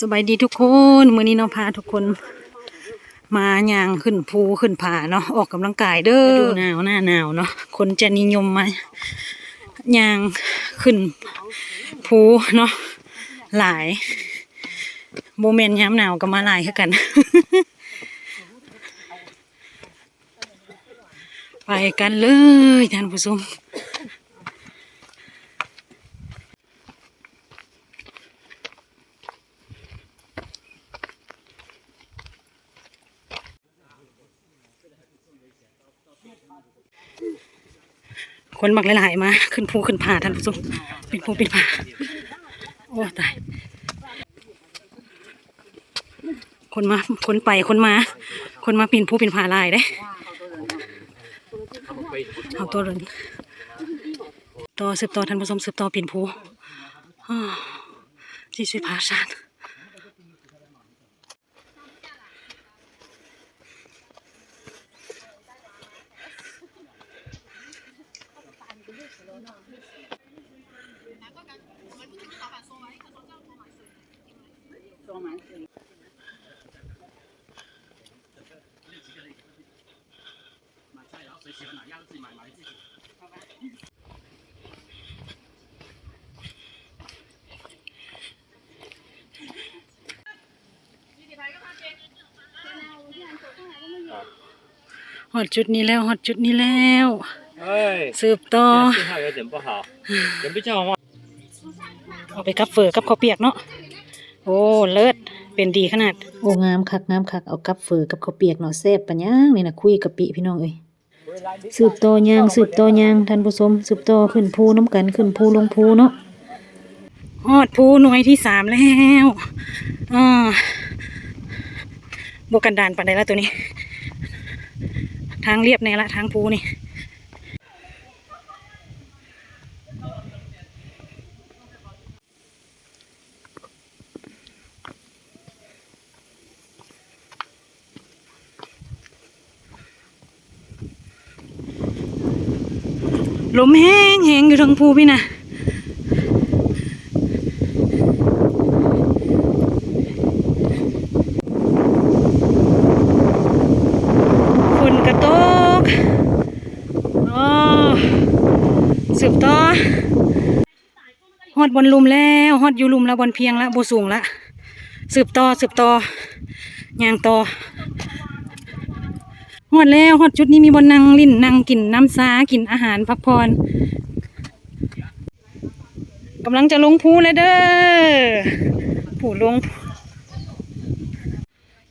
ສະບາຍດີທຸກຄົນ ມື້ນີ້ເນາະ ພາທຸກຄົນມາຍ່າງຂຶ້ນພູຂຶ້ນຜາເນາະ ອອກກຳລັງກາຍເດີ. ລະດູໜາວ ໜ້າໜາວເນາະ ຄົນຈະນິຍົມມາຍ່າງຂຶ້ນພູເນາະ ຫຼາຍ ບໍ່ແມ່ນຍາມໜາວກໍມາຫຼາຍຄືກັນ. ໄປກັນເລີຍທ່ານຜູ້ຊົມ. ຄົນມັກຫຼາຍໆ ມາຂຶ້ນພູຂຶ້ນຜາທ່ານຜູ້ຊົມ ປີນພູປີນຜາ. ໂອ້ ຕາຍ ຄົນມາ ຄົນໄປຄົນມາ ຄົນມາປີນພູປີນຜາຫຼາຍເດ້. ເຮົາໂຕເດີນ ຕໍ່ ສືບຕໍ່ທ່ານຜູ້ຊົມ ສືບຕໍ່ປີນພູ. ອາ ຈີຊີພາຊານ ຮອດຈຸດນີ້ແລ້ວ ຮອດຈຸດນີ້ແລ້ວ ເອີຍ ສືບຕໍ່ 这信号有点不好，也不叫话。 ເອົາໄປກັບເຝີກັບເຂົ້າປຽກເນາະ. ໂອ້ ເລີດ ເປັນດີຂະໜາດ. ໂອ້ ງາມຄັກ ງາມຄັກ ເອົາກັບເຝີກັບເຂົ້າປຽກເນາະ ແຊບປານຫຍັງນີ້ນະ ຄຸຍກະປິພີ່ນ້ອງເອີຍ. ສືບຕໍ່ຍ່າງ ສືບຕໍ່ຍ່າງທ່ານຜູ້ຊົມ ສືບຕໍ່ຂຶ້ນພູນຳກັນ ຂຶ້ນພູລົງພູເນາະ. ຮອດພູໜ່ວຍທີສາມແລ້ວ. ເອີ ບໍ່ກັນດານປານໃດລະໂຕນີ້ ທາງລຽບແນ່ລະ ທາງພູນີ້. ລົມແຮງໆ ຢູ່ເທິງພູພີ້ນະ ຝົນກະຕົກ. ອໍ ສືບຕໍ່ ຮອດບ່ອນລຸ່ມແລ້ວ ຮອດຢູ່ລຸ່ມລະ ບ່ອນພຽງລະ ບໍ່ສູງລະ. ສືບຕໍ່ ສືບຕໍ່ ຍ່າງຕໍ່. ຮອດແລ້ວ ຮອດຈຸດນີ້ມີບ່ອນນັ່ງຫຼິ້ນ ນັ່ງກິນນ້ຳຊາ ກິນອາຫານ ພັກຜ່ອນ. ກຳລັງຈະລົງພູແລ້ວເດີ ຜູ້ລົງ.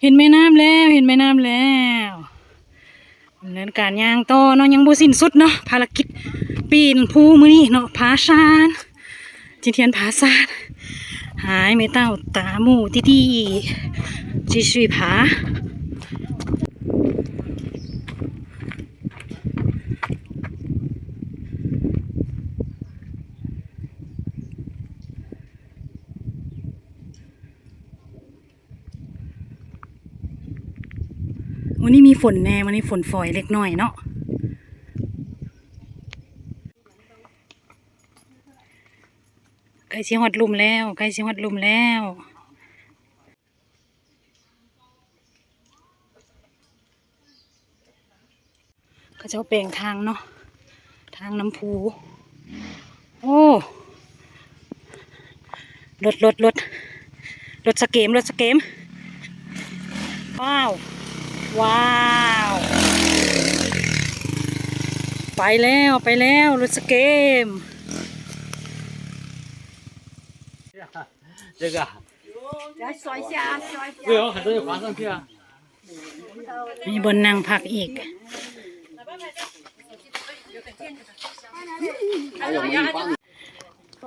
ເຫັນແມ່ນ້ຳແລ້ວ ເຫັນແມ່ນ້ຳແລ້ວ. ດຳເນີນການຍ່າງຕໍ່ເນາະ ຍັງບໍ່ສິ້ນສຸດເນາະ ພາລະກິດປີນພູມື້ນີ້ເນາະ ຜາຊານ ຈີທຽນຜາຊານ ຫາຍເມເຕົ້າຕາໝູ່ຕິຕິ ຈີຊຸຍຜາ. ມື້ນີ້ມີຝົນແດ່ ມື້ນີ້ຝົນຝອຍເລັກນ້ອຍເນາະ. ໃກ້ຊິຮອດລຸ່ມແລ້ວ ໃກ້ຊິຮອດລຸ່ມແລ້ວ. ເຂົາເຈົ້າແປງທາງເນາະ ທາງນ້ຳພູ. ໂອ້ ລົດ ລົດ ລົດ ລົດສະເກມ ລົດສະເກມ. ວ້າວ ວ້າວ ໄປແລ້ວ ໄປແລ້ວ ລົດສະເກມ. 这个，这个，有很多人滑上去啊。 ມີບ່ອນນັ່ງພັກອີກ.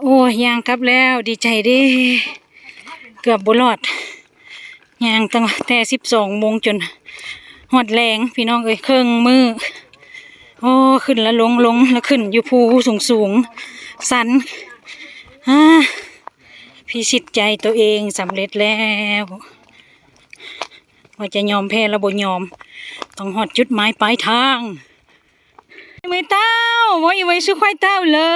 ໂອ້ຍ ຍ່າງກັບແລ້ວ ດີໃຈເດ້ ເກືອບບໍ່ລອດ. ຍ່າງຕັ້ງແຕ່ສິບສອງໂມງຈົນຮອດແລງ ພີ່ນ້ອງເອີຍ ເຄິ່ງມື້. ໂອ້ ຂຶ້ນລະລົງ ລົງລະຂຶ້ນ ຢູ່ພູສູງໆ ຊັນ. ອາ ພິຊິດໃຈໂຕເອງສຳເລັດແລ້ວ. ວ່າຈະຍອມແພ້ລະບໍ່ຍອມ ຕ້ອງຮອດຈຸດໝາຍປາຍທາງ. ເມເຕົ້າ ວ່າອີໄວຊຸຄວາຍເຕົ້າເລີ.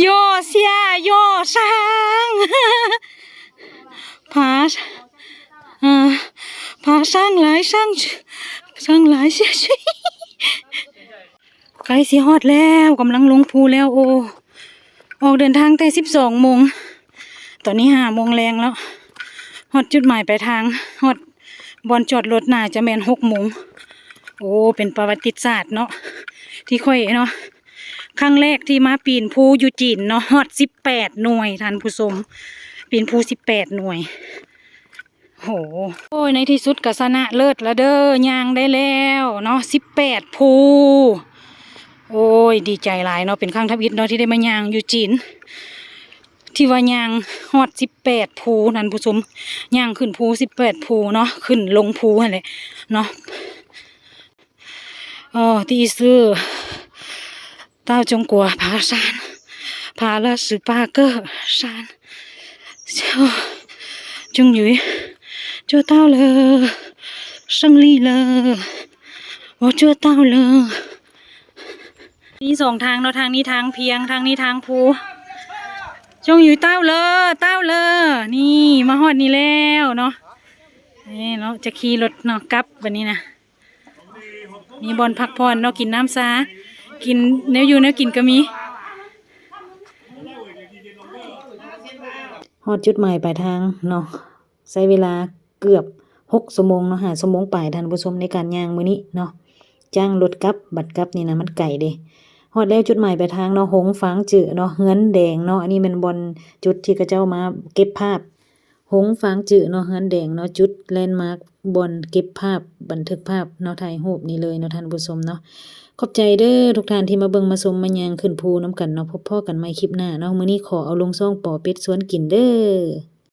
โยเสีย โยช้าง ผา อ่า ผาช้างหลาย ช้าง ช้างหลายเสีย ใกล้สิฮอดแล้ว กำลังลงภูแล้ว โอ้ ออกเดินทางแต่สิบสองโมง ตอนนี้ห้าโมงแลงแล้ว ฮอดจุดหมายปลายทาง ฮอดบ่อนจอดรถน่าจะแม่นหกโมง โอ้ เป็นประวัติศาสตร์เนาะ ที่ข้อยเนาะ ครั้งแรกที่มาปีนภูอยู่จีนเนาะ ฮอดสิบแปดหน่วย ท่านผู้ชม ปีนภูสิบแปดหน่วย โห โอ้ย ในที่สุดก็ชนะเลิศแล้วเด้อ ย่างได้แล้วเนาะ สิบแปดภู โอ้ย ดีใจหลายเนาะ เป็นครั้งทำอิฐเนาะ ที่ได้มาย่างอยู่จีน ที่ว่าย่างฮอดสิบแปดภู ท่านผู้ชม ย่างขึ้นภูสิบแปดภูเนาะ ขึ้นลงภูหั้นแหละเนาะ 哦，第一次到中国爬山，爬了十八个山，哦，终于做到了，胜利了，我做到了。 มีสองทางเนาะ ทางนี้ทางเพียง ทางนี้ทางภู 终于到了 到了 นี่ มาฮอดนี่แล้วเนาะ นี่เนาะ จะขี่รถเนาะ กลับบัดนี้นะ มีบ่อนพักผ่อนเนาะ กินน้ำชา กินแนวอยู่แนวกินก็มี ฮอดจุดหมายปลายทางเนาะ ใช้เวลาเกือบหกชั่วโมงเนาะ ห้าชั่วโมงปลาย ท่านผู้ชม ในการย่างมื้อนี้เนาะ จ้างรถกลับ บัดกลับนี่นะ มันไกลเด้ ฮอดแล้วจุดหมายปลายทางเนาะ หงฟางจื้อเนาะ เฮือนแดงเนาะ อันนี้แม่นบ่อนจุดที่เขาเจ้ามาเก็บภาพ หงฟางจื้อเนาะ เฮือนแดงเนาะ จุดแลนด์มาร์ค บ่อนเก็บภาพ บันทึกภาพเนาะ ถ่ายรูปนี่เลยเนาะ ท่านผู้ชมเนาะ ขอบใจเด้อทุกท่านที่มาเบิ่งมาชม มาย่างขึ้นภูนำกันเนาะ พบพ้อกันใหม่คลิปหน้าเนาะ มื้อนี้ขอเอาลงช่องปอเป็ดชวนกินเด้อ